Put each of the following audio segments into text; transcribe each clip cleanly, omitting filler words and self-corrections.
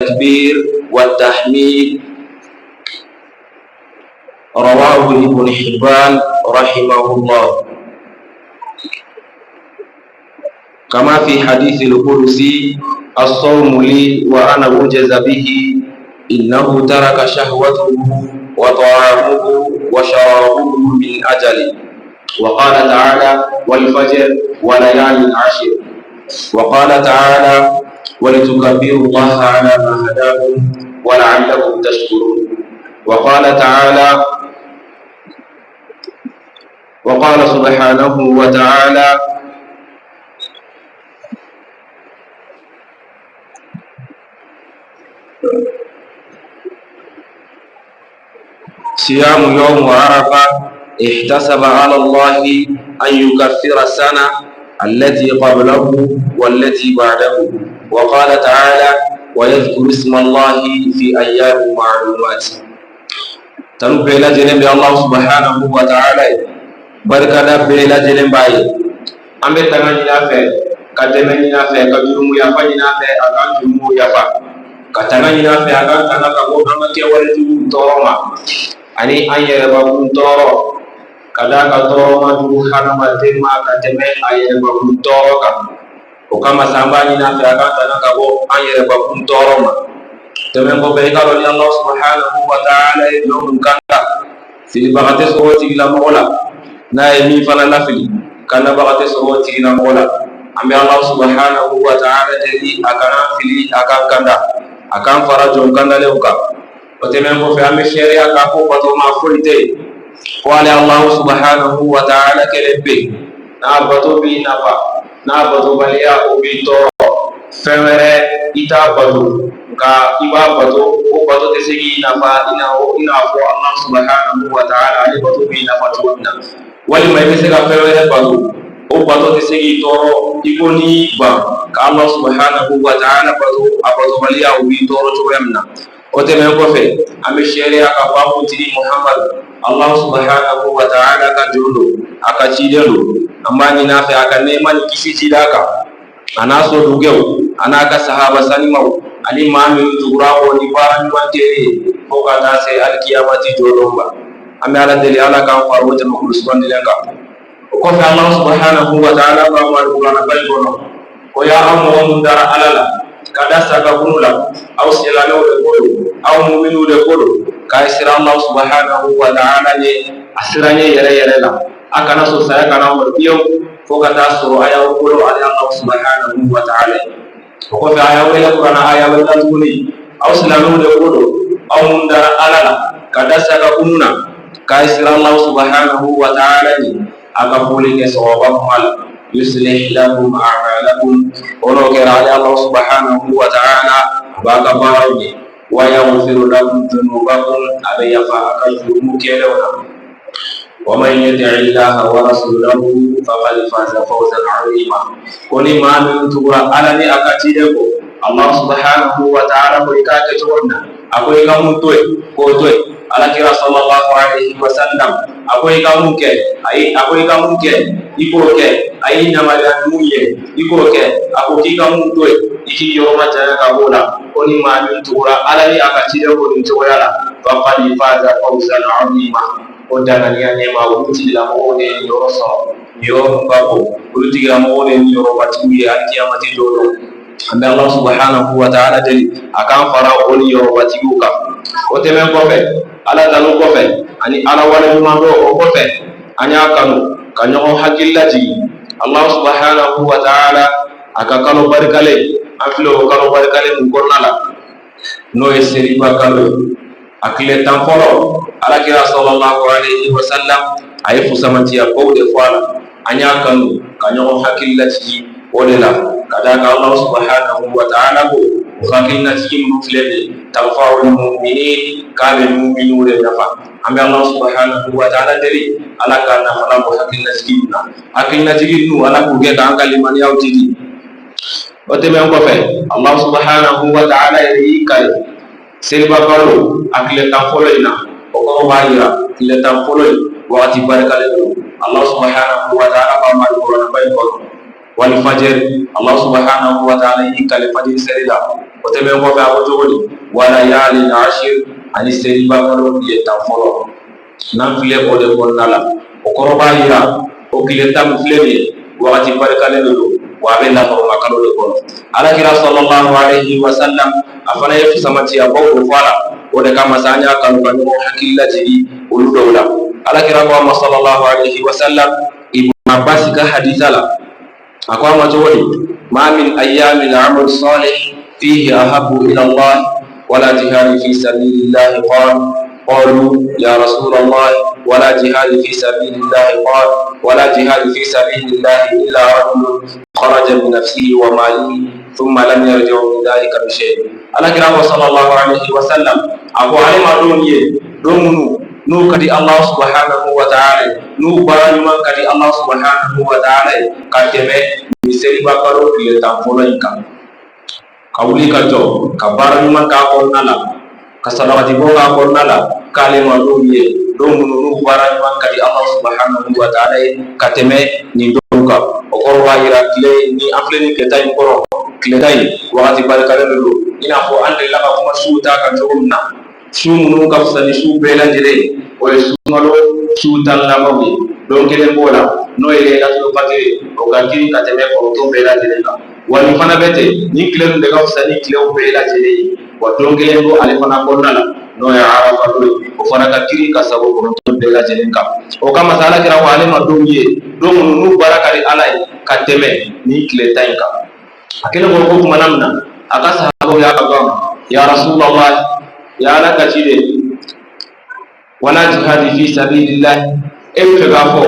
والتكبير والتحميد. رواه ابن حبان رحمه الله. كما في حديث القدسي: الصوم لي وأنا أجزى به، إنه ترك شهوته وطعامه وشرابه من أجلي. وقال تعالى: والفجر وليال عشر. وقال تعالى: ولتكبروا الله على ما هداكم ولعلكم تشكرون. وقال تعالى، وقال سبحانه وتعالى: صيام يوم عرفة احتسب على الله أن يكفر السنة التي قبله والتي بعده. وقال تعالى: ويذكر اسم الله في أيام معلومات. Tanu bɛɛ lajɛlen bɛ Allah subhanahu wa ta'ala ye, barikada bɛɛ lajɛlen b'a ye. An bɛ tanga ɲini a fɛ, ka dɛmɛ ɲini a fɛ, ka jurumu yafa ɲini a fɛ, a k'an jurumu yafa, ka tanga ɲini a fɛ, a k'an tanga ka bɔ an ka kɛwale jugu tɔɔrɔ ma ani an yɛrɛbakun tɔɔrɔ, ka d'a kan tɔɔrɔ man jugu hadamaden ma ka tɛmɛ a yɛrɛbakun tɔɔrɔ kan. O kama sa, an b'a ɲini a fɛ, a k'an tanga ka bɔ an yɛrɛbakun tɔɔrɔ ma. Tɛmɛn kɔfɛ, i k'a dɔn ni Allah subhanahu wa ta'ala ye jɔn mun kanda, filibaga tɛ sɔrɔ o tigilamɔgɔ la. N'a ye min fana lafili, kandabaga tɛ sɔrɔ o tigilamɔgɔ la. An bɛ Allah subhanahu wa ta'ala deli, a kana fili, a k'an kanda, a k'an fara jɔn kandalenw kan. O tɛmɛn kɔfɛ, an bɛ seereya k'a fɔ batoma foyi tɛ yen fo ale Allah subhanahu wa ta'ala kelen pe. N'a bato b'i nafa, n'a batobaliya o b'i tɔɔrɔ. Fɛn wɛrɛ i t'a bato, nka i b'a bato, o bato tɛ se k'i nafa i n'a fɔ Allah subhanahu wa ta'ala ale bato b'i nafa cogo min na. Walima i bɛ se ka fɛn wɛrɛ bato, o bato tɛ se k'i tɔɔrɔ i ko n'i ban ka Allah subhanahu wa ta'ala bato, a batobaliya o b'i tɔɔrɔ cogoya min na. O tɛmɛnen kɔfɛ, an bɛ seereya k'a fɔ an kuntigi Muhammadu, Allah subhanahu wa ta'ala ka jɔn don, a ka ciden don. An b'a ɲini a fɛ, a ka nɛɛma ni kisi jidi a kan, a n'a sodugɛw, a n'a ka sahaba sanimaw, ani maa minnu tugura kɔ ni baara ɲuman kɛli ye fo ka taa se alikiyamati jɔdon ma. An bɛ Ala deli, Ala k'an fara o jamakulu sugandilen kan. O kɔfɛ, Allah subhanahu wa ta'ala b'a fɔ alikuranaba in kɔnɔ ko: ya aw mɔgɔ mun dara Ala la ka da sagakunu la, aw silamɛw de ko don, aw muminiw de ko don, k'a ye siran Allah subhanahu wa ta'ala ɲɛ, a siran ɲɛ yɛrɛ yɛrɛ la. A kana sɔn saya kana aw fiyewu fo ka taa sɔrɔ a y'aw bolo ale Allah subhanahu wa ta'ala. O kɔfɛ, a y'aw wele kuranna aya wɛrɛ la tuguni: aw silamɛw de ko don, aw mun dara Ala la ka da sagakunu na, k'a ye siran Allah subhanahu wa ta'ala ɲɛ, a ka foli kɛ sɔgɔba kuma la. Yuslih lakum a'malakum. O n'o kɛra, ale Allah subhanahu wa ta'ala a b'a ka baaraw ɲɛ. Wa yaghfir lakum dhunubakum, a bɛ yafa a ka jurumu kɛlenw na. ومن يطع الله ورسوله فقد فاز فوزا عظيما. Ko ni maa min tugura Ala ni a ka ciden ko, Allah subhanahu wa ta'ala ko i k'a kɛ cogo min na, a ko i ka mun to yen, k'o to yen. Ala kira sallallahu alaihi wa sallam a ko i ka mun kɛ, ayi, a ko i ka mun kɛ, i k'o kɛ. A y'i yamaruya ni mun ye, i k'o kɛ. A ko k'i ka mun to yen, i k'i yɔrɔ majanya ka b'o la. Ko ni maa min tugura Ala ni a ka ciden ko nin cogoya la, faqad faza fawzan azima, o danganiya ɲɛma, olu tigilamɔgɔw de ye yɔrɔ sɔrɔ, yɔrɔ mun ka bon, olu tigilamɔgɔw de ye yɔrɔbatigiw ye alikiyamati don. Don an bɛ Allah subhanahu wa ta'ala deli, a k'an fara o ni yɔrɔbatigiw kan. O tɛmɛn kɔfɛ, Ala tanu kɔfɛ ani Ala waleɲuman dɔn o kɔfɛ, an y'a kanu ka ɲɔgɔn hakili lajigin Allah subhanahu wa ta'ala a ka kalo barikalen. An filɛ o kalo barikalen mun kɔnɔna la, n'o ye seliba kalo ye, a tile 10 fɔlɔ, Alakira sallallahu alaihi wa sallam a ye fusamantiya kow de fɔ a la. An y'a kanu ka ɲɔgɔn hakili lajigin o de la, ka d'a kan Allah subhanahu wa ta'ala ko o hakilinajigin minnu filɛ nin ye, tanfa'ul mu'minin, k'a bɛ mu'miniw de nafa. An bɛ Allah subhanahu wa ta'ala deli, Ala k'a nafa bɔ hakilinajigin na. Hakilinajigin ninnu, Ala k'u kɛ k'an ka limaniyaw jidi. O tɛmɛn kɔfɛ, Allah subhanahu wa ta'ala yɛrɛ y'i kale seliba kalo a tile 10 fɔlɔ in na. O kɔrɔ b'a yira tile 10 fɔlɔ in wagati barikalen don. Allah subhanahu wa ta'ala b'a ma kuranɛba in kɔnɔ: wal fajr. Allah subhanahu wa ta'ala y'i kale fajiri seli la. O tɛmɛnen kɔfɛ, a ko cogo di? Walayalin ashir, ani seliba kalo tile 10 fɔlɔ n'an filɛ o de kɔnɔna la. O kɔrɔ b'a yira o tile 10 min filɛ nin ye, wagati barikalen de don, wa a bɛ lahɔrɔma kalo de kɔnɔ. Alakira sallallahu alaihi wa sallam, a fana ye fisamantiya bɔ o fɔ a la. O de kama sa, an y'a kanu ka ɲɔgɔn hakili lajigin olu dɔw la. Alakira ko a ma sallallahu alaihi wa sallam, Ibn Abbas ka hadisa la, a ko a ma cogo di? Ma min ayyamin amal salih fihi ahabbu ila Allah wala jihad fi sabilillah. Qala qalu ya rasul Allah, wala jihad fi sabilillah. Qala wala jihad fi sabilillah illa rajul kharaja bi nafsihi wa malihi thumma lam yarji' min dhalika bi shay. Alakira ko sallallahu alaihi wa sallam, a ko ale ma don ye don minnu n'u ka di Allah subhanahu wa ta'ala, n'u baara ɲuman ka di Allah subhanahu wa ta'ala ye ka tɛmɛ nin seliba kalo tile 10 fɔlɔ in kan, ka wuli ka jɔ ka baara ɲuman k'a kɔnɔna la, ka sarakati bɔ k'a kɔnɔna la, k'ale ma don ye don minnu n'u baara ɲuman ka di Allah subhanahu wa ta'ala ye ka tɛmɛ nin don kan. O kɔrɔ b'a yira tile ni an filɛ nin tile 10 in kɔrɔ, tile 10 in wagati barikalen de don. I n'a fɔ an delila ka kuma suw ta kan cogo min na, su minnu ka fisa ni su bɛɛ lajɛlen ye, o ye sunkalo su 10 labanw ye. Don kelen b'o la, n'o ye Laylatul Qadr ye, o ka girin ka tɛmɛ 9 bɛɛ lajɛlen kan. Wa nin fana bɛ ten, nin tile ninnu de ka fisa ni tilew bɛɛ lajɛlen ye. Wa don kelen b'o ale fana kɔnɔna la, n'o ye Arafa don ye, o fana ka girin ka sago 9 bɛɛ lajɛlen kan. O kama sa, Ala kira ko ale ma don ye don minnu n'u baara ka di Ala ye ka tɛmɛ nin tile 10 in kan. A kɛlen k'o ko tuma min na, a ka sahabaw y'a ka ma: ya Rasulallah, ya Ala ka ciden, wala jihadi fi sabilillah, e bɛ fɛ k'a fɔ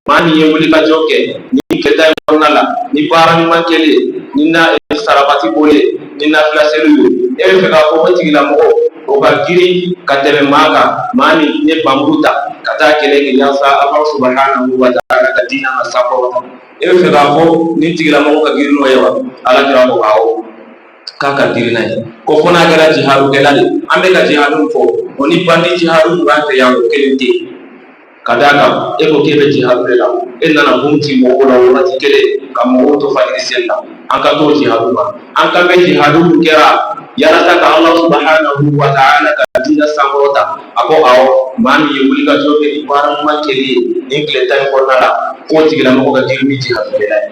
maa min ye wulikajɔ kɛ ni tile 10 in kɔnɔna la, ni baara ɲuman kɛlen, ni na sarakati bɔlen, ni nafila seliw ye, e bɛ fɛ k'a fɔ o tigilamɔgɔ o ka girin ka tɛmɛ maa kan, maa min ye bamuru ta ka taa kɛlɛ kɛ yaasa Ala subhanahu wa ta'ala ka diinɛ ka sankɔrɔta, e bɛ fɛ k'a fɔ nin tigilamɔgɔ ka girin n'o ye wa? Ala kira ko awɔ, k'a ka girin n'a ye. Ko fo n'a kɛra jihadukɛla de. An bɛ ka jihadu fɔ, o ni bandi jihadu b'an fɛ yan, o kelen tɛ. Ka d'a kan e ko k'e bɛ jihadu de la, e nana bon ci mɔgɔw la wagati kelen ka mɔgɔw to fajiri seli la. An ka t'o jihadu ma. An kan bɛ jihadu min kɛra yalasa ka Allah subhanahu wa ta'ala ka diinɛ sankɔrɔta. A ko awɔ, maa min ye wulikajɔ kɛ ni baara ɲuman kɛli ye nin tile 10 in kɔnɔna la, k'o tigilamɔgɔ ka girin ni jihadukɛla ye.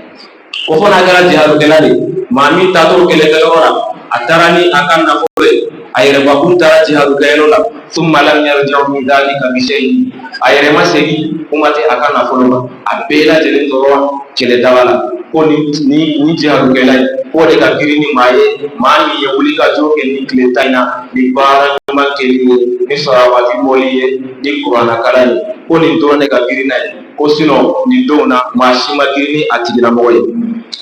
Ko fo n'a kɛra jihadukɛla de, maa min taatɔ kɛlɛkɛyɔrɔ la, a taara ni a ka nafolo ye, a yɛrɛbakun taara jihadukɛyɔrɔ la, thumma lam yarji' min dhalika bi shay'in, a yɛrɛ ma segin, kuma tɛ a ka nafolo ma, a bɛɛ lajɛlen tora kɛlɛdaga la, ko ni jihadukɛla ye, k'o de ka girin ni maa ye, maa min ye wulikajɔ kɛ ni tile 10 in na ni baara ɲuman kɛli ye, ni sarakati bɔli ye, ni kuranɛkalan ye, ko nin dɔrɔn de ka girin n'a ye, ko sinon nin donw na maa si ma girin ni a tigilamɔgɔ ye.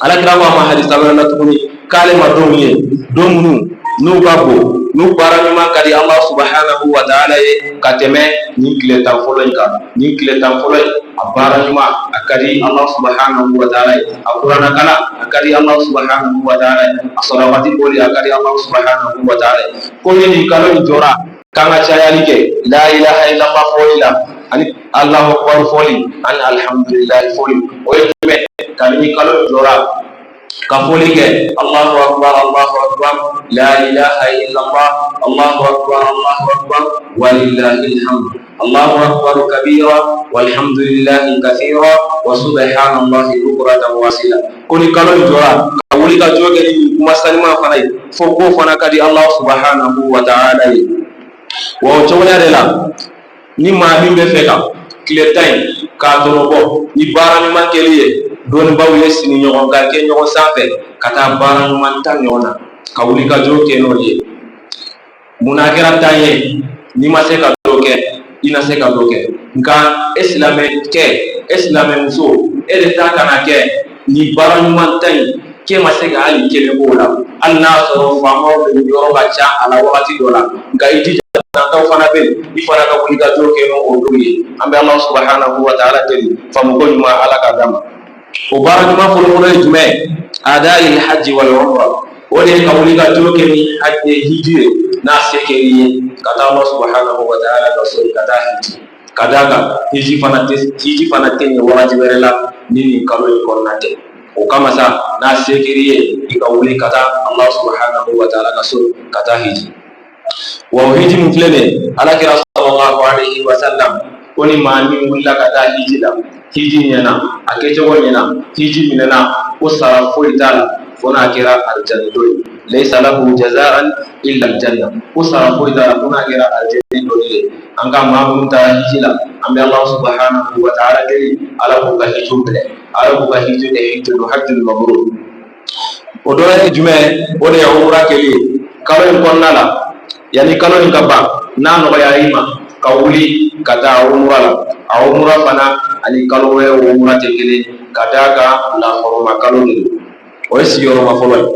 Alakira ko a ma hadisa wɛrɛ la tuguni, k'ale ma donw ye don minnu n'u ka bon, n'u baara ɲuman ka di Allah subhanahu wa ta'ala ye ka tɛmɛ nin tile 10 fɔlɔ in kan. Nin tile 10 fɔlɔ in, a baara ɲuman a ka di Allah subhanahu wa ta'ala ye, a kuranɛkalan a ka di Allah subhanahu wa ta'ala ye, a sarakati bɔli a ka di Allah subhanahu wa ta'ala ye. Ko ni nin kalo in jɔra, k'an ka cayali kɛ la ilaha illallah fɔli la, ani Allahu akbar fɔli, ani alhamdulillahi fɔli. O ye jumɛn? Kabini kalo in jɔra, ka fɔli kɛ Allahu akbar, Allahu akbar, la ilaha illallah, Allahu akbar, Allahu akbar, walillahil hamd, Allahu akbar kabira, walhamdulillahi kathira, wa subhanallahi bukratan wa asila. Ko ni kalo in jɔra, ka wuli ka jɔ kɛ ni kuma sanuman fana ye, fo k'o fana ka di Allah subhanahu wa ta'ala ye. Wa o cogoya de la, ni maa min bɛ fɛ ka tile 10 in k'a tɔnɔbɔ ni baara ɲuman kɛli ye, dɔnnibaaw ye sini ɲɔgɔn ka kɛ ɲɔgɔn sanfɛ ka taa baara ɲuman ta ɲɔgɔn na, ka wuli ka jɔ kɛ n'o ye. Munna a kɛra 10 ye? N'i ma se ka dɔ kɛ, i na se ka dɔ kɛ. Nka e silamɛ kɛ, e silamɛ muso, e de ta kana kɛ ni baara ɲuman ta in k'e ma se ka hali kelen b'o la, hali n'a sɔrɔ faamaw de yɔrɔ ka ca a la wagati dɔ la. Nka i jija, taw fana bɛ yen, i fana ka wuli ka jɔ kɛ n'o don ye. An bɛ Ala subhanahu wa ta'ala deli, faamuko ɲuman Ala ka d'a ma. O baara ɲuman fɔlɔfɔlɔ ye jumɛn? Ada'il hajji wal umra. O de ye ka wuli ka jɔ kɛ ni hiji ye, n'a se kɛr'i ye, ka taa Ala subhanahu wa ta'ala ka so, ka taa hiji. Ka d'a kan hiji fana tɛ ɲɛ wagati wɛrɛ la ni nin kalo in kɔnɔna tɛ. O O kama sa, n'a se kɛr'i ye, i ka wuli ka taa Allah subhanahu wa ta'ala ka so ka taa hiji. Wa o hiji min filɛ nin ye, ala kira sallallahu alaihi wa sallam ko ni maa min wulila ka taa hiji la, hiji ɲɛna, a kɛcogo ɲɛna, hiji minɛna, ko sara foyi t'a la fo n'a kɛra alijana don ye. Laysa lahu jazaan illa aljanna. Ko sara foyi t'a la fo n'a kɛra alijana donni ye. An ka maa minnu taara hiji la, an bɛ Allah subhanahu wa ta'ala deli, ala k'u ka hijiw minɛ, ala k'u ka hiji kɛ hiji don hajjul mabrur. O dɔ ye jumɛn? O de ye umura kɛli ye kalo in kɔnɔna la. Yanni kalo in ka ban, n'a nɔgɔyara i ma ka wuli ka taa umura la, a umura fana ani kalo wɛrɛ umura tɛ kelen, ka d'a kan lahɔrɔma kalo de don. O ye sigiyɔrɔma fɔlɔ ye.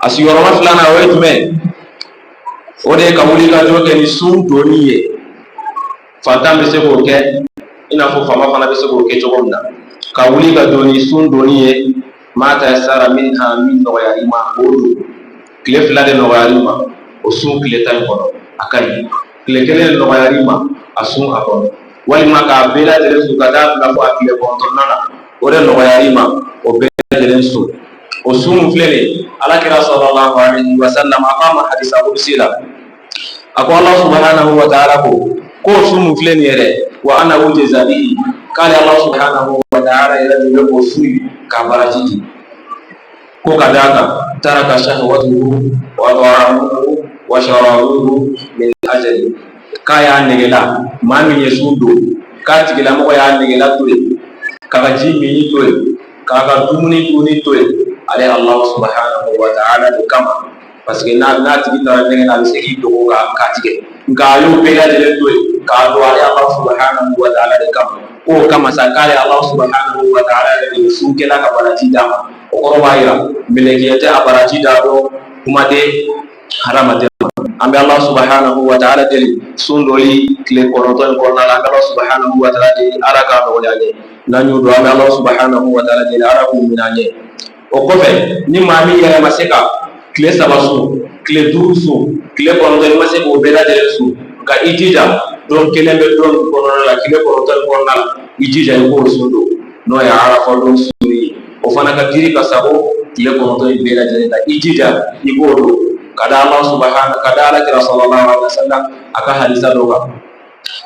A sigiyɔrɔma filanan, o ye jumɛn? O de ye ka wuli ka jɔ kɛ ni sun donni ye. Fantan bɛ se k'o kɛ i n'a fɔ faama fana bɛ se k'o kɛ cogo min na, ka wuli ka jɔ ni sun donni ye. Ma tayassara minha, min nɔgɔyara i ma, o don. Tile 2 de nɔgɔyara i ma, o sun tile 10 in kɔnɔ, a ka ɲi. Tile 1 de nɔgɔyara i ma, a sun a kɔnɔ. Walima k'a bɛɛ lajɛlen sun ka taa bila fo a tile 9nan na, o de nɔgɔyara i ma, o bɛɛ lajɛlen sun. O sun min filɛ nin ye, ala kira sallallahu alaihi wa sallam a k'a ma hadisa kudusi la, a ko Allah subhanahu wa ta'ala ko k'o sun min filɛ nin ye dɛ, wa ana ujza bihi, k'ale Allah subhanahu wa ta'ala yɛrɛ de bɛ o sun ka baraji di. Ko ka d'a kan taraka shahwatuhu wa ta'amuhu wa sharabuhu min ajali, k'a y'a negela, maa min ye sun don, k'a tigilamɔgɔ y'a negela to yen, k'a ka ji minni to yen, k'a ka dumuni dunni to yen, ale Allah subhanahu wa ta'ala de kama. Parce que n'a tigi taara ɲɛgɛn na, a bɛ se k'i dogo k'a tigɛ, nka a y'o bɛɛ lajɛlen to yen k'a don ale Allah subhanahu wa ta'ala de kama. K'o kama sa, k'ale Allah subhanahu wa ta'ala yɛrɛ de ye sunkɛla ka baraji d'a ma. O kɔrɔ b'a jira mɛlɛkɛ tɛ a baraji d'a dɔn, kuma tɛ hadamaden ma. An bɛ Allah subhanahu wa ta'ala deli, sun doli tile 9 in kɔnɔna la, an bɛ Allah subhanahu wa ta'ala deli, ala k'a nɔgɔya an ye. N'an y'o don, an bɛ Allah subhanahu wa ta'ala deli, ala k'u minɛ an ye. O kɔfɛ, ni maa min yɛrɛ ma se ka tile 3 sun, tile 5 sun, tile 9, i ma se k'o bɛɛ lajɛlen sun, nka i jija don kelen bɛ don kɔnɔna la, tile 9 kɔnɔna la, i jija i k'o sun don, n'o ye arafa don sun ye. O fana ka girin ka sago tile 9 in bɛɛ lajɛlen la. I jija i k'o don, ka da Allah subhanahu, ka da ala kira sallallahu alaihi wasallam a ka hadisa dɔ kan.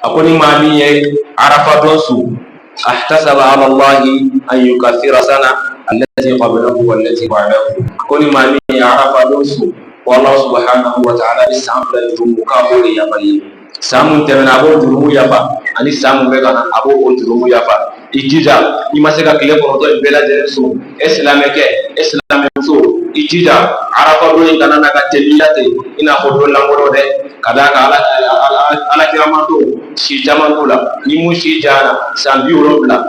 A ko ni maa min ye arafa don sun, ahtasaba ala Allahi an yukaffira sana allati qablahu wallati ba'dahu. Ko ni maa min ye arafa don sun, ko Allah subhanahu wa ta'ala bɛ san 2 jurumu k'a b'o de yafa i ye. San mun tɛmɛna, a b'o jurumu yafa, ani san mun bɛ ka na, a b'o o jurumu yafa. I jija, i ma se ka tile 9 in bɛɛ lajɛlen sun, e silamɛkɛ, e silamɛmuso, i jija arafa don in kana na ka tɛmɛ i la ten i n'a fɔ don lankolon dɛ. Ka d'a kan ala kira mantɔn si caman t'o la. Ni mun si janyana san 70,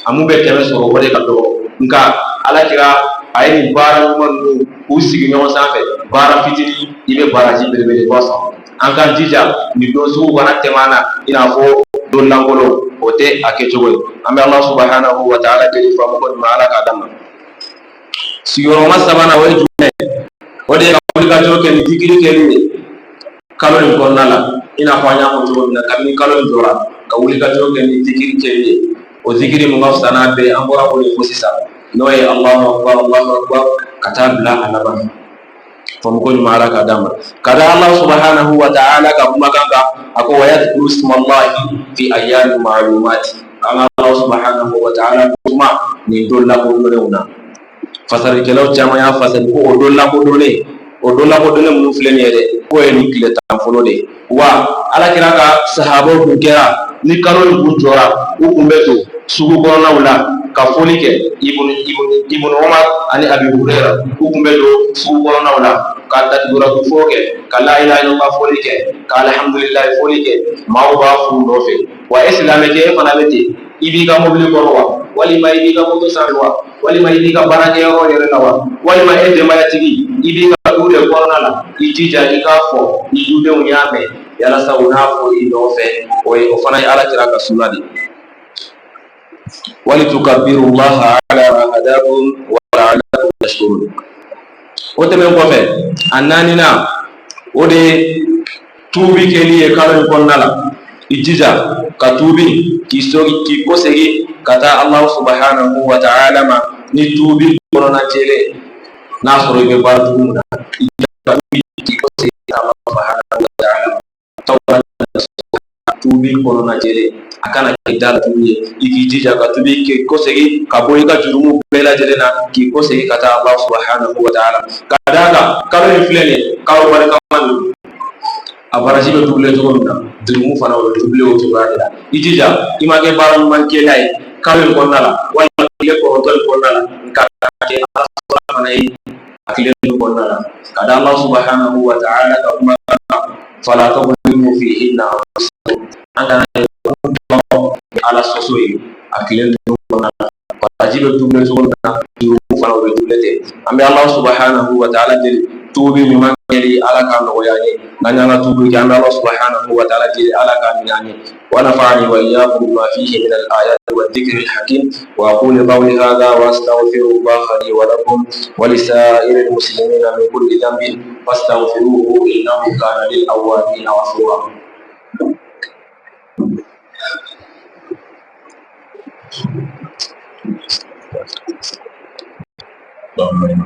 a mun bɛ 100 sɔrɔ, o de ka dɔgɔ. Nka ala kira a ye nin baara ɲuman ninnu k'u sigi ɲɔgɔn sanfɛ, baara fitinin, i bɛ baraji belebeleba sɔrɔ. An k'an jija nin don sugu kana tɛmɛ an na i n'a fɔ don lankolon, o tɛ a kɛcogo ye. An bɛ Allah subhanahu wa ta'ala deli, faamu ko ɲuman, ala k'a d'an ma. Sigiyɔrɔma sabanan, o ye jumɛn? O de ye ka wulikajɔ kɛ ni zikiri kɛli ye kalo in kɔnɔna la. I n'a fɔ an y'a fɔ cogo min na, kabini kalo in jɔra, ka wulikajɔ kɛ ni zikiri kɛli ye. O zikiri mun ka fisa n'a bɛɛ, an bɔra k'o de fɔ sisan, n'o ye Allahu akbar, Allahu akbar, ka taa bila a laban. Faamu ko ɲuman, ala k'a d'an ma. Ka da Allah subhanahu wa ta'ala ka kumakan kan, a ko wa yadhkuru ismallahi fi ayyamin ma'lumat. An ka Allah subhanahu wa ta'ala kuma nin don lakodɔnnenw na. Fasarikɛlaw caman y'a fasari ko o don lakodɔnnen, o don lakodɔnnen minnu filɛ nin ye dɛ, k'o ye nin tile 10 fɔlɔ de ye. Wa ala kira ka sahabaw tun kɛra, ni kalo in kun jɔra, u kun bɛ don sugu kɔnɔnaw la ka foli kɛ. Ibnu Umar ani Abi Hurayra, u kun bɛ don sugu kɔnɔnaw la ka takbiratu fɔ kɛ, ka la ilaha illallah foli kɛ, ka alhamdulilayi foli kɛ, maaw b'a f'u nɔfɛ. Wa e silamɛkɛ, e fana bɛ ten. I b'i ka mobili kɔnɔ wa, walima i b'i ka moto sanfɛ wa, walima i b'i ka baarakɛyɔrɔ yɛrɛ la wa, walima e denbayatigi, i b'i ka du de kɔnɔna la, i jija i k'a fɔ ni dudenw y'a mɛn, yalasa u n'a fɔ i nɔfɛ. O ye, o fana ye ala kira ka suna de ye. Walitukabbirullaha ala ma hadakum wa la'allakum tashkurun. O tɛmɛn kɔfɛ, a naaninan, o de ye tuubi kɛli ye kalo in kɔnɔna la. I jija ka tuubi, k'i sogi, k'i kɔsegi ka taa Allah subhanahu wa ta'ala ma. Ni tuubi kɔnɔna jɛlen, n'a sɔrɔ i bɛ baara jugu min na, i ka tuubi k'i kɔsegin Allah subhanahu wa ta'ala. Tuubi kɔnɔna jɛlen, a kana kɛ da la tuubi ye. I k'i jija ka tuubi k'i kɔsegin ka bɔ i ka jurumu bɛɛ lajɛlen na, k'i kɔsegin ka taa Allah subhanahu wa ta'ala. Ka d'a kan kalo in filɛ nin ye, kalo barikama don. A baraji bɛ dubile cogo min na, jurumu fana o bɛ dubile o cogoya de la. I jija, i ma kɛ baara ɲuman kɛla ye kalo in kɔnɔna la walima tile 9 in kɔnɔna la, nka ka kɛ Ala fana ye a tile ninnu kɔnɔna la. Ka da Allah subhanahu wa ta'ala ka kuma fala tadhlimu fihinna anfusakum, an kana Ala sɔsɔ ye a tile ninnu kɔnɔna la. Baraji bɛ dubile cogo min na, jurumu fana o bɛ dubile ten. An bɛ Allah subhanahu wa ta'ala deli, tuubi ɲuman kɛli, Ala k'a nɔgɔya an ye. N'an y'an ka tuubi kɛ, an bɛ Allah subhanahu wa ta'ala deli, Ala k'a minɛ an ye. ونفعني وإياكم بما فيه من الآيات والذكر الحكيم. وأقول قولي هذا وأستغفر الله لي ولكم ولسائر المسلمين من كل ذنب، فاستغفروه إنه كان للأوابين غفورا. اللهم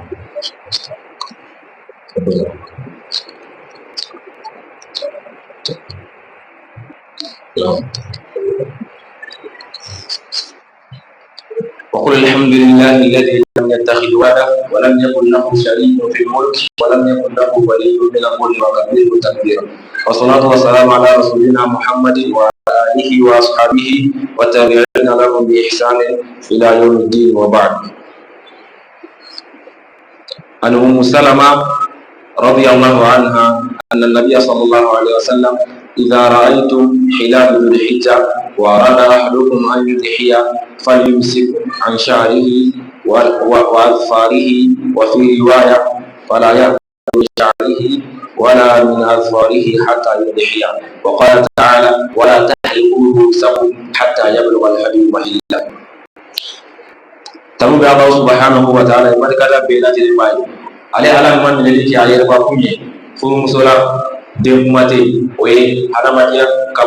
وقل الحمد لله الذي لم يتخذ ولدا ولم يكن له شريك في الملك ولم يكن له ولي من الظلم وكبره تكبيرا. والصلاة والسلام على رسولنا محمد وعلى آله وأصحابه والتابعين لهم بإحسان إلى يوم الدين، وبعد. عن أم سلمة رضي الله عنها أن النبي صلى الله عليه وسلم: إذا رأيتم هلال ذي الحجة وأراد أحدكم أن يضحي فليمسك عن شعره وأظفاره، وفي رواية: فلا يأكل من شعره ولا من أظفاره حتى يضحي. وقال تعالى: ولا تحلقوا رؤوسكم حتى يبلغ الهدي محله. Tanu bɛ Ala subhanahu wa ta'ala ye, barikada bɛɛ lajɛlen b'a ye. Ale Ala ma minɛli kɛ a yɛrɛbakun ye, furumuso la den kuma tɛ yen. O ye hadamadenya ka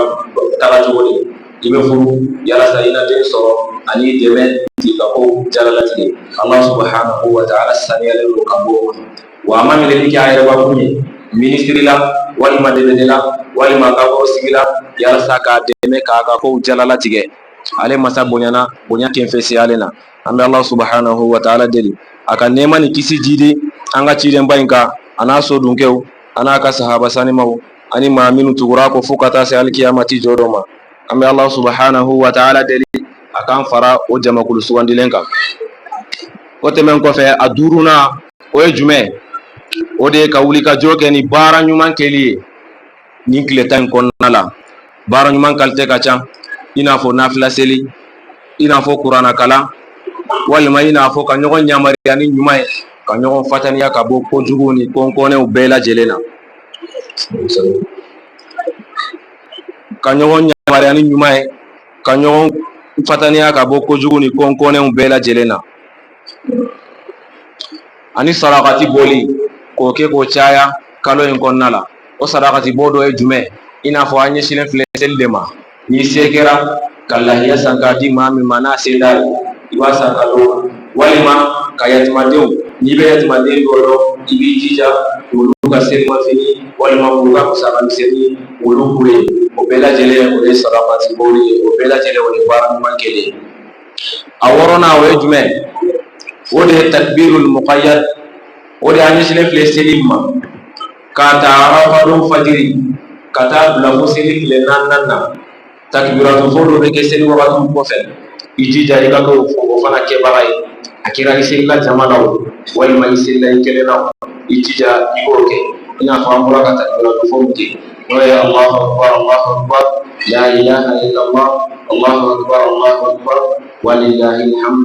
taga cogo de ye. I bɛ furu yalasa i na den sɔrɔ ani dɛmɛ k'i ka ko jalalatigɛ. Allah subhanahu wa ta'ala saniyalen don ka bɔ o ma. Wa a ma minɛli kɛ a yɛrɛbakun ye minisiri la walima dɛmɛde la walima kakɔrɔ sigi la yalasa k'a dɛmɛ k'a ka kow jalalatigɛ. Ale masa bonyana, bonya kɛnfɛ se ale na. An bɛ Allah subhanahu wa ta'ala deli, a ka nɛɛma ni kisi jidi an ka cidenba in kan, a n'a sodunkɛw, a n'a ka sahaba sanimaw, ani maa minnu tugura kɔ fo ka taa se alikiyamati jɔ dɔ ma. An bɛ Allah subhanahu wa ta'ala deli, a k'an fara o jamakulu sugandilen kan. O tɛmɛn kɔfɛ, a duurunan, o ye jumɛn? O de ye ka wuli ka jɔ kɛ ni baara ɲuman kɛli ye nin tile 10 in kɔnɔna la. Baara ɲuman kalite ka ca, i n'a fɔ nafila seli, i n'a fɔ kuranna kalan, walima i n'a fɔ ka ɲɔgɔn yamaruya ni ɲuman ye, ka ɲɔgɔn fataniya ka bɔ kojugu ni kɔnkɔnɛw bɛɛ lajɛlen na, ka ɲɔgɔn yamaruya ni ɲuman ye, ka ɲɔgɔn fataniya ka bɔ kojugu ni kɔnkɔnɛw bɛɛ lajɛlen na, ani sarakati bɔli, k'o kɛ k'o caya kalo in kɔnɔna la. O sarakati bɔ dɔ ye jumɛn? I n'a fɔ an ɲɛsinnen filɛ seli de ma. Ni se kɛra ka lahiya san k'a di maa min ma, n'a se t'a ye, i b'a san ka d'o ma, walima ka yatimadenw, n'i bɛ yatimaden dɔ dɔn, i b'i jija k'olu ka selimafini walima k'u ka musaka misɛnnin olu k'u ye. O bɛɛ lajɛlen, o ye sarakati bɔli ye. O bɛɛ lajɛlen, o ye baara ɲuman kɛlen ye. A wɔɔrɔnan, o ye jumɛn? O de ye takbirul muqayyad. O de y'an ɲɛsinnen filɛ seli ma, k'a ta arafa don fajiri ka taa bila fo seli tile naaninan na, takbiratu fɔ dɔ bɛ kɛ seli wagatiw kɔfɛ. I jija i ka kɛ o fana kɛbaga ye. A kɛra i selila jama la o, walima i selila i kelen na o, i jija i k'o kɛ. I n'a fɔ an bɔra ka takbiratu fɔ min kɛ, n'o ye Allahu akbar, Allahu akbar, la ilaha illallah, Allahu akbar, Allahu akbar, walillahi alhamd,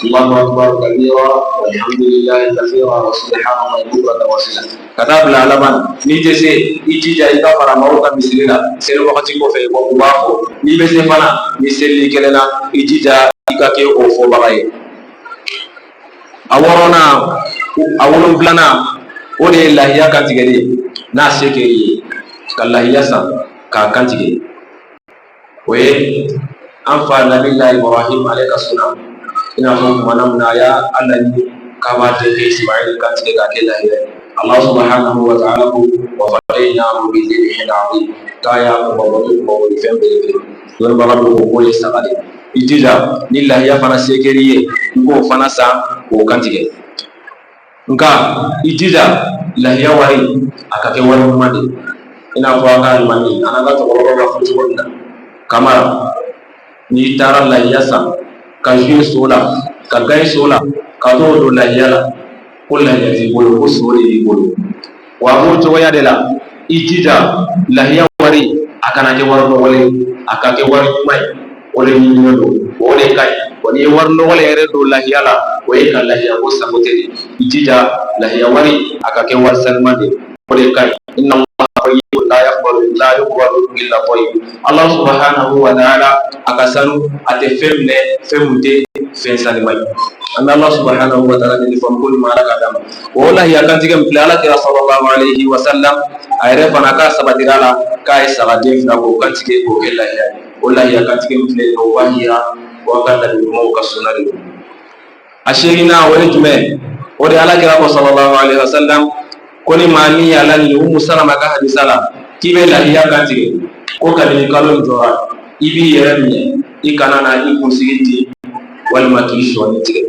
Allahu akbar kabira, walhamdulillahi kathira, wa subhanallahi bukratan wa asila, ka taa bila a laban. N'i tɛ se, i jija i ka fara maaw ka misiri la seli wagati kɔfɛ, u b'a fɔ. N'i bɛ se fana, ni seli kelen na, i jija i ka kɛ o fɔbaga ye. A wɔɔrɔnan, a wolonfilanan, o de ye lahiya kantigɛli ye. N'a se kɛr'i ye ka lahiya san k'a kantigɛ, o ye an fa nabila Ibrahim ale ka suna. I n'a fɔ kumana min na a y'a laɲini k'a b'a denkɛ Ismaïl kantigɛ k'a kɛ lahiya ye. Allah subhanahu wa ta'ala ko wa fadaynahu bi dhibhin azim, k'a y'a kunmabɔ ni kunmabɔli fɛn belebele. Dɔnnibaga dɔw ko k'o ye saga de ye. I jija ni lahiya fana se kɛr'i ye, i k'o fana san k'o kantigɛ. Nka i jija lahiya wari a ka kɛ wari ɲuman de ye, i n'a fɔ an ka alimami an n'an ka cɛkɔrɔbaw b'a fɔ cogo min na. Kamara, n'i taara lahiya san ka jouer so la, ka gagner so la, ka t'o don lahiya la, ko lahiya t'i bolo, ko so de b'i bolo. Wa a b'o cogoya de la, i jija lahiya wari a kana kɛ wari nɔgɔlen ye, a ka kɛ wari ɲuman ye. O de ɲininen don, o de ka ɲi. Wa n'i ye wari nɔgɔlen yɛrɛ don lahiya la, o ye ka lahiya ko saboter de. I jija lahiya wari a ka kɛ wari sanuman de ye, o de ka ɲi. Inna Allaha tayyibun la yaqbalu la yuqbalu illa tayyib. Allah subhanahu wa ta'ala a ka sanu, a tɛ fɛn minɛ fɛn mun tɛ fɛn sanuma ye. An bɛ Allah subhanahu wa ta'ala deli faamu ko ɲuman Ala k'a d'a ma. O lahiya kantigɛ min filɛ, Ala kira sallallahu alayhi wa sallam a yɛrɛ fana k'a sabatira la k'a ye sagaden fila k'o kantigɛ k'o kɛ lahiya ye. O lahiya kantigɛ min filɛ, o b'a yira ko an ka nabi ɲumanw ka sunna de don. A seeginnan, o ye jumɛn? O de Ala kira ko sallallahu alaihi wasallam ko ni maa min y'a laɲini, Umu Salama ka hadisa la, k'i bɛ lahiya kantigɛ, ko kabini kalo in jɔra, i b'i yɛrɛ minɛ i kana na i kunsigi di walima k'i sɔɔni tigɛ.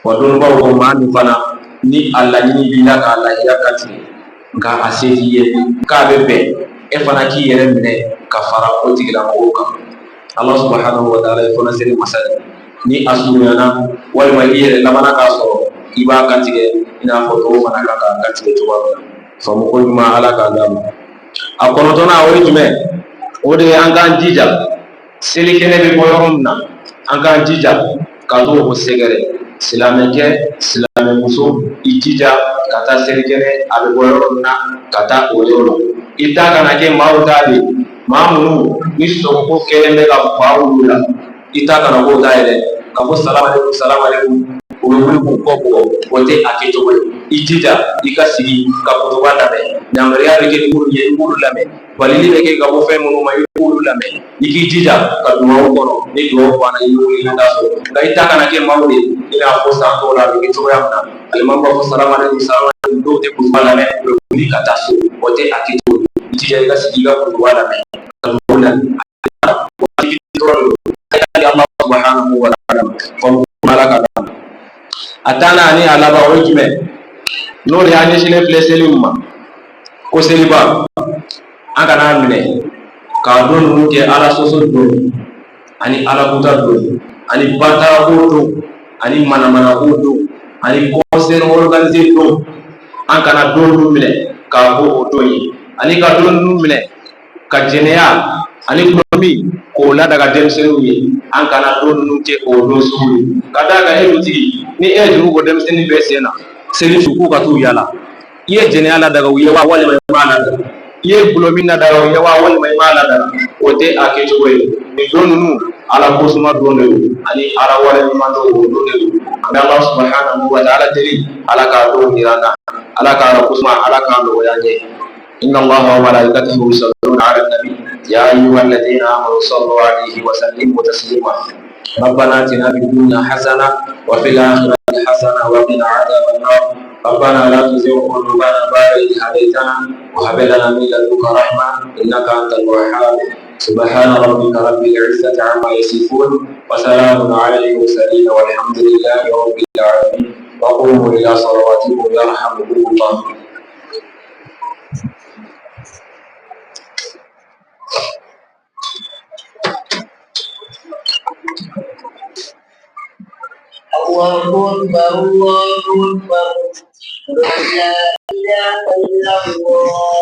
Wa dɔnnibaw ko maa min fana ni a laɲini b'i la k'a lahiya kantigɛ, nka a se t'i ye, k'a bɛ bɛn e fana k'i yɛrɛ minɛ ka fara o tigilamɔgɔw kan. Allah subhanahu wa ta'ala ye fɔnɔseri masa ye. Ni a surunyana walima i yɛrɛ labanna k'a sɔrɔ, i b'a kantigɛ i n'a fɔ tɔw fana kan k'a kantigɛ cogoya min na. Faamu ko ɲuman Ala k'a d'a ma. A kɔnɔntɔnnan, o ye jumɛn? O de ye an k'an jija selikɛnɛ bɛ bɔ yɔrɔ min na, an k'an jija ka t'o o sɛgɛrɛ. Silamɛkɛ, silamɛmuso, i jija ka taa selikɛnɛ a bɛ bɔ yɔrɔ min na, ka taa o yɔrɔ la. I ta kana kɛ maaw ta de, maa minnu ni sɔgɔko kɛlen bɛ ka fa olu la. I ta kana k'o ta yɛrɛ ka fɔ salamu aleykum, salamu aleykum, u bɛ wuli k'u kɔ bugɔ. O tɛ a kɛcogo ye. I jija i ka sigi ka kutuba lamɛn. Yamaruya bɛ kɛ ni minnu ye, i b'olu lamɛn. Balili bɛ kɛ ka bɔ fɛn minnu ma, i b'olu lamɛn. I k'i jija ka dugawu kɔnɔ. Ni dugawu banna, i bɛ wuli ka taa so. Nka i ta kana kɛ maaw de i n'a fɔ san tɔw la a bɛ kɛ cogoya min na, alimami b'a fɔ salamu aleykum, salamu aleykum, dɔw tɛ kutuba lamɛn, u bɛ wuli ka taa so. O tɛ a kɛcogo ye. I jija i ka sigi i ka kutuba lamɛn, ka dugawu lamɛn. Waati dɔrɔn don a y'a di Allah subhanahu wa ta'ala faamu Ala ka d'a ma. A tannan ani a laban, o ye jumɛn? N'o de y'an ɲɛsinnen filɛ seli min ma, ko seliba, an kana minɛ k'a don ninnu kɛ Ala sɔsɔ don ani Ala kuta don ani bantarako don ani manamanako don ani concert organisé don. An kana don ninnu minɛ k'a ko o don ye, ani ka don ninnu minɛ ka jɛnɛya ani gulɔmin k'o ladaga denmisɛnninw ye. An kana don ninnu kɛ o don sugu ye. Ka d'a kan e dutigi, ni e ye juru bɔ denmisɛnnin bɛɛ sen na seli su k'u ka t'u yala, i ye jɛnɛya ladaga u ye wa, walima i m'a ladaga? I ye gulɔmin ladaga u ye wa, walima i m'a ladaga? O tɛ a kɛcogo ye. Nin don ninnu, Ala kosuma don de don ani Ala wale ɲuman don, o don de don. An bɛ Ala subhanahu wa ta'ala deli, Ala k'a don yira an na, Ala k'a kosuma, Ala k'a nɔgɔya an ye. إن الله وملائكته يصلون على النبي يا أيها الذين آمنوا صلوا عليه وسلموا تسليما. ربنا آتنا في الدنيا حسنة وفي الآخرة حسنة وقنا عذاب النار. ربنا لا تزغ قلوبنا بعد إذ هديتنا وهب لنا من لدنك رحمة إنك أنت الوهاب. سبحان ربك رب العزة عما يصفون وسلام على المرسلين والحمد لله رب العالمين. وقوموا إلى صلواتكم يرحمكم الله. الله أكبر، الله أكبر، لا إله إلا الله.